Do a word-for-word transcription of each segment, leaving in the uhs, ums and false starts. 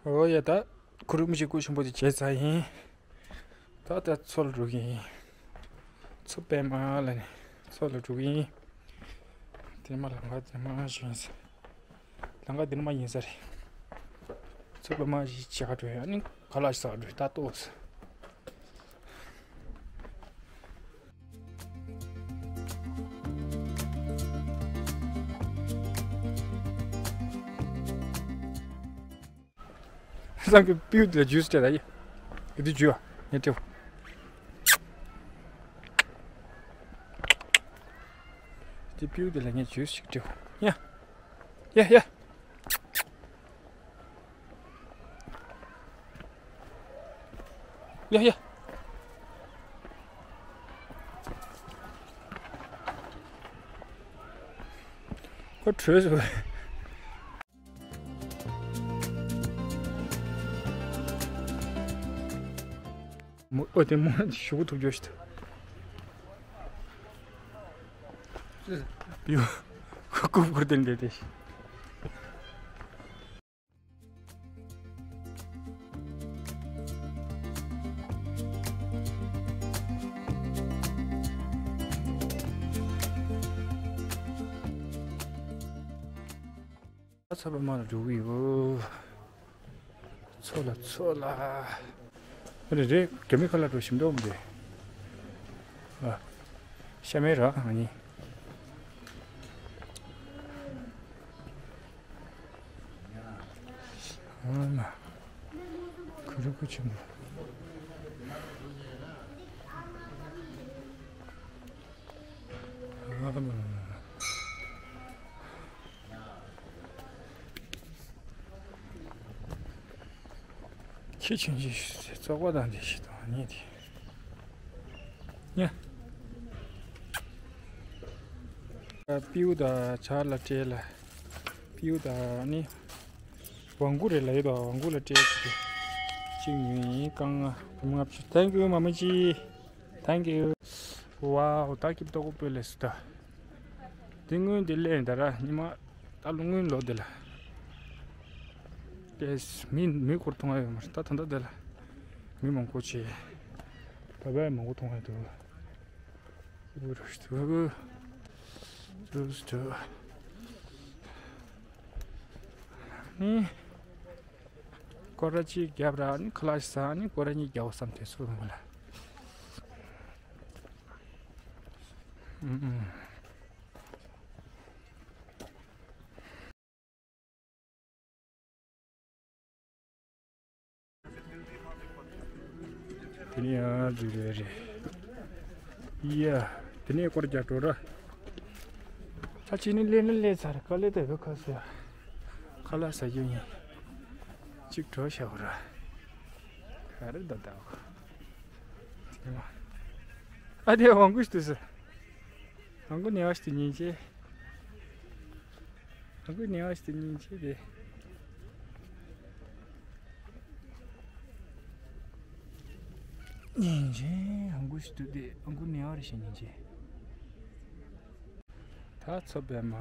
ཨོ་ཡ། ད་གུ་རུ་མི་ཞིག་སྐུ་ཆེན་པོ་དེ་བྱས་ཚར་ཡིན། ད་ལྟ་མཚོ་ལ་འགྲོ་གི་ཡིན། མཚོ་པད་མ་ལ་ནི་མཚོ་ལ་འགྲོ་གི་ཡིན། དེ་མ་ལམ་ཁ་དེ་མ་ཞིག་ཡིན་ས། ལམ་ཁ་དེ་མ་ཡིན་ས་རེད། མཚོ་པད་མ་ཞིག་ཆེ་ག་འགྲོ་ཡ། ཨ་ནི་ག་ལ་ཞིག་ས་འགྲོ་ད་ལྟོགས་ས། སང་གི་པིའུ་དེ་ལ་ཇུས་སྤྲད་ད་ཡི། གི་དུ་ཇུ་ཨ་ངས་སྤྲད། དེ་པིའུ་དེ་ལ་ངས་ཇུས་ཞིག་སྤྲད། ཡ། ཡ་ཡ། ཡ་ཡ། ཁོ་བྲོས་སོང་། མོ་ཨོ་དེ་མོ་ཞུ་གུ་ཐུབ་རྒྱུ་ཞིག་ཡོ། ཁོ་ཀུབ་ཀུར་དེ་འདེད་དེ། ཚ་པ་མ་ལ་འགྲོ་གི་ཡོད། ཚོ་ལ་ཚོ་ལ། རེད་རེད། རྒྱ་མི་ཁ་ལག་འགྲོ་ཞིམ་འདོག་མི་འདུག་ཨ། ཤ་མེད་ར་ང་གཉིས། ཨ་མ། གུ་རུ་གུ་ཆེན་པོ། ཨ་མ། ཁྱི་ཆུང་ཆུང་ཞིག་བཙོག་པ་དང་འདི་ཞིག་དང་གཉིས་དེ། ཉ། པིའུ་དང་ཆར་ལ་སྤྲད་ལ། པིའུ་དང་ནི། ཝང་གུ་རེད་ལ་ཡོད་དོ། ཝང་གུ་ལ་སྤྲད་ཅིག་གཅིག་ཉོས་ཡིན། རྐང་ལྔ་བུ་མོ་ལྔ་བཅུ། Thank you མ་མོ་ཅི། Thank you། ཝའོ། ད་སྐྱིབས་ཏོག་པོ་སྤོས་ལས་སུ་ད། དེ་སྔོན་དེ་ལས་ད་ར་ཉི་མ་ད་ལོ་སྔོན་ལོ་དེ་ལ། ཏེས་མི་མི་སྐོར་མཐོང་ཡ་ཡོད་མ་རེད། ད་ད་ལྟ་དེ་ལ་མི་མང་པོ་ཆེ། བ་བའི་མང་པོ་མཐོང་ཡ་འདུག་ཨུ་རུ་ཤ་དུ་དུ་དུ། ནི། སྐོར་ར་གཅིག་བརྒྱབ་ར་ནི་ཁ་ལག་ཟ་ནི་སྐོར་ར་གཉིས་བརྒྱབ་བསམ་དེ་ཚོ་ལ། ཨུམ་ཨུམ། དེ་ནས་ཡང་འཛུལ་རེ་རེད། ཡ། དེ་ནས་སྐོར་རྒྱག་འགྲོ་ར། ད་ཅི་ནི་ལས་ནི་ལས་ཚར་ག་ལེ་དེ་བོད་ཁ་སོ་ཡ། ཁ་ལག་ཟ་རྒྱུ་ཡིན། གཅིག་གྲོ་ཞག་ར། ག་རེ་ད་ད། ཨ་དེ་ཝང་གུ་ཞིག་ཏུ་ཟེར། ཝང་གུ་ནེ་བ་ཞིག་ཏུ་ཉིན་ཅེ། ཝང་གུ་ནེ་བ་ཞིག་ཏུ་ཉིན་ཅེ་དེ། ཉིན་ཅེ། ཝང་གུ་ཞིག་ཏུ་དེ་ཝང་གུ་ནེ་བ་རེ་ཞིག་ཉིན་ཅེ། ད་ཚོ་པད་མ།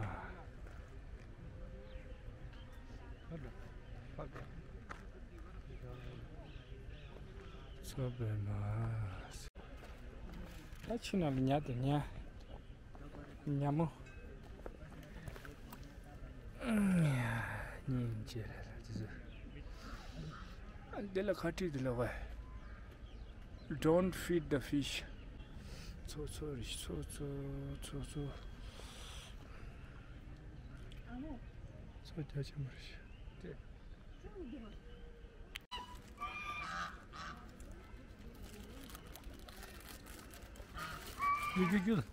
ཚོ་པད་མ། ད་ཕྱི་ནང་ལ་ཉལ་དེ་ཉལ། ཉལ་མོ། སྙིང་རྗེ་རེད་ལ་དེ་ཚོ། ཨ་འདི་ལ་ཁ་བྲིས་འདི་ལ་བས། Don't feed the fish. ཚོ་ཚོ་རེད། ཚོ་ཚོ་ཚོ་ཚོ། ཚོ་རྒྱ་ཆེན་པོ་རེད། རྒྱུ་རྒྱུ་རྒྱུ།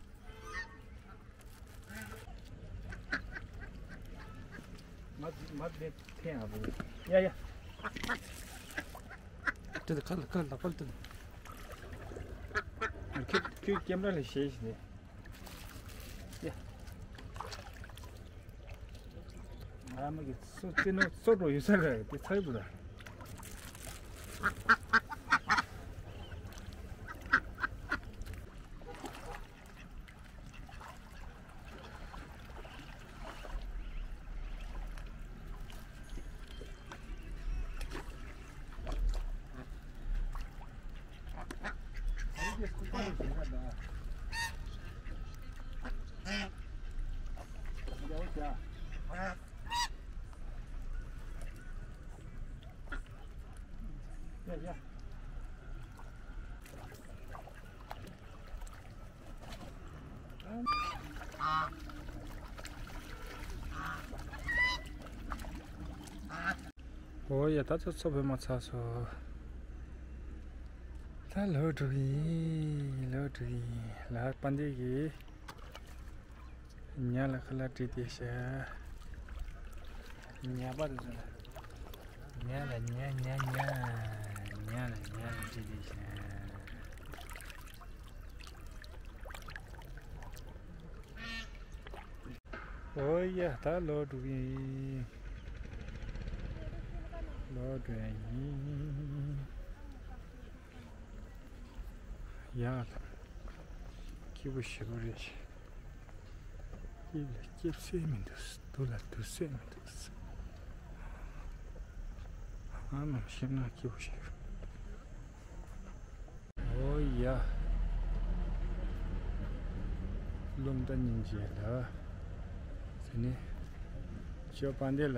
མ་མ་དེ་འཐེན་ཨ་བོ། ཡ་ཡ། དེ་ཁ་ལ་ཁ་ལ་ཁ་ལ་དེ། ཁྱོད་ཁྱོད་ཀེམ་ར་ལ་ཤེས་ཤིག་ནས། ཡ། ཨ་མ་གི་སོ་ཙི་ནོ་སོ་འགྲོ་ཡོད་ས་རེད་དེ་ཚ་ཡི་བུ་ར། ཨོ་ཡ། ད་ཚོ་ཚོ་བོད་མ་ཚར་སོང་། ད་ལོག་འགྲོ་གི་ཡིན། ལོག་འགྲོ་གི་ཡིན། ལ་པ་འདི་གི་ཉ་ལ་ཁ་ལག་བྲིས་ཏེ་ཤ། ཉ་པ་དེ་ཚོ་ལ་ཉ་ལ་ཉ་ཉ་ཉ། ཉ་ལ་ཉ་ལ་བྲིས་ཏེ་ཤ། ཨོ་ཡ། ད་ལོག་འགྲོ་གི་ཡིན། ལོག་འགྲོ་ཡ་ཡིན། ཡ་ལ། སྐྱིད་པོ་ཞེ་པོ་རེད། སྐྱིད་ལ་སྐྱིད་སེ་མི་འདུག་སྡུག་ལ་སྡུག་སེ་མི་འདུག་ཨ་ནམ་ཤེས་ན་སྐྱིད་པོ་ཞེ། ཨོ་ཡ། རླུང་རྟ་སྙིང་རྗེ་ལ། ཟེར་ནས། ཅོ་པ་འདི་ལ།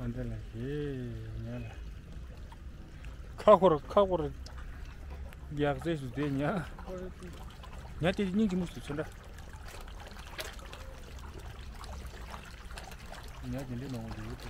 ཨ་འདི་ལ་ཞེས་ཉ་ལ། ཁ་ཁོར་ཁ་ཁོར། རྒྱག་རྩེ་སུ་དེ་ཉ། ཉ་དེ་སྙིང་རྗེ་མོ་སུ་ཚོན་འདྲ། ཉ་དེ་འདྲའི་མང་པོ་འདུག་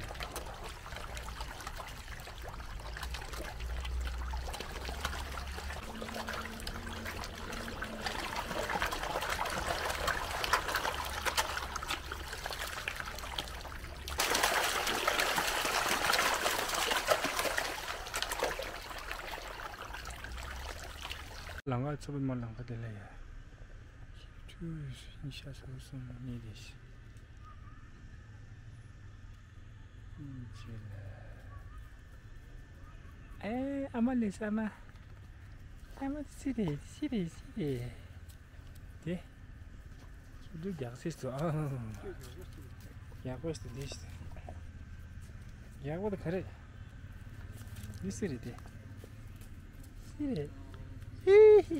ལང་ཀ་ཚོ་པའི་མ་ལང་ཀ་དེ་ལ་ཡ། ཁྱི་ཕྲུག་ཉི་ཤ་སོ་གསུམ་གཉིས་དེ་ཤི། ཨེ་ཨ་མ་ལེ་ས་མ། ཨ་མ་སི་རེ་སི་རེ་སི་རེ། དེ། ཁྱི་ལུ་རྒྱག་སྲིད་དོ་ཨ། ཡག་པོ་ཞིག་འདི་ཞིག་ཡག་པོ་དེ་ག་རེ། འདི་སི་རེ་དེ། སི་རེ། ཧི་ཧི།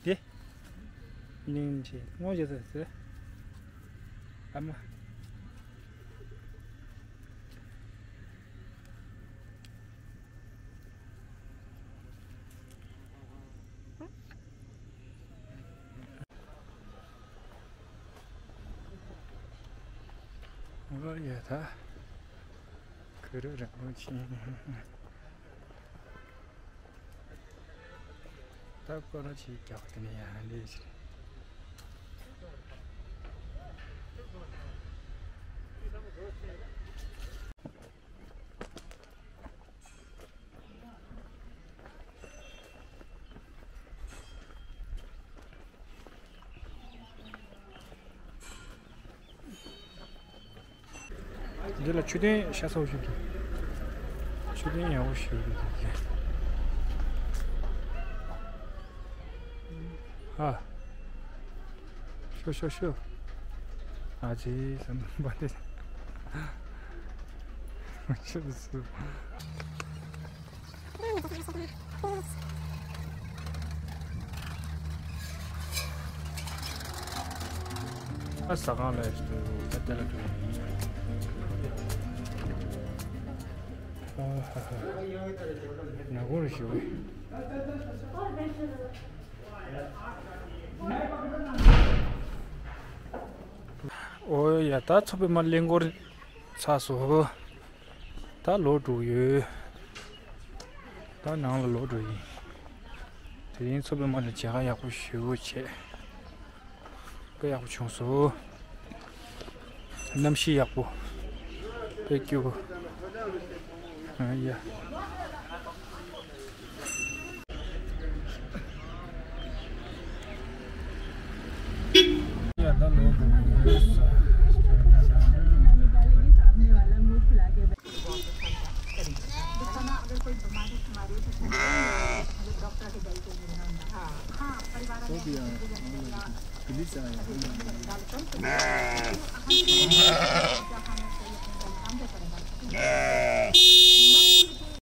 དེ། ཉིན་ཆེ་སྔོ་ཞིག་ཟེར་ཟེར། ཨ་མ། ཨོ་ཡ་ད། གུ་རུ་རིན་པོ་ཆེ། ད་སྐོར་ར་ཆེ་རྒྱག་དེ་ནས་ཡང་ལས་ཟེར། འདི་ལ་མཆོད་རྟེན་ཤ་ཚ་པོ་ཞིག་འདུག་མཆོད་རྟེན་ཡག་པོ་ཞིག་འདུག་ཧ། ཤོ་ཤོ་ཤོ། ཨ་ཙི་ཟམ་པ་འདི། ཆུ་སུ། ཨ་ཟ་ཁང་ལ་ཞིག་ད་ལྟ་ལ་འགྲོ་ཡིན། ཨ་ཧ་ཧ། ཉ་གོང་རུ་ཞིག་བས། ཨོ་ཡ། ད་ཚོ་པའི་མ་གླེང་སྐོར་ཚར་སོང་། ད་ལོག་འགྲོ་ཡོད། ད་ནང་ལ་ལོག་འགྲོ་ཡིན། དེ་རིང་ཚོ་པའི་མ་ལ་མཇལ་ཁ་ཡག་པོ་ཞེ་པོ་བྱས། དཔེ་ཡག་པོ་བྱུང་སོང་། གནམ་གཤིས་ཡག་པོ། དཔེ་སྐྱིད་པོ། ཨ་ཡ།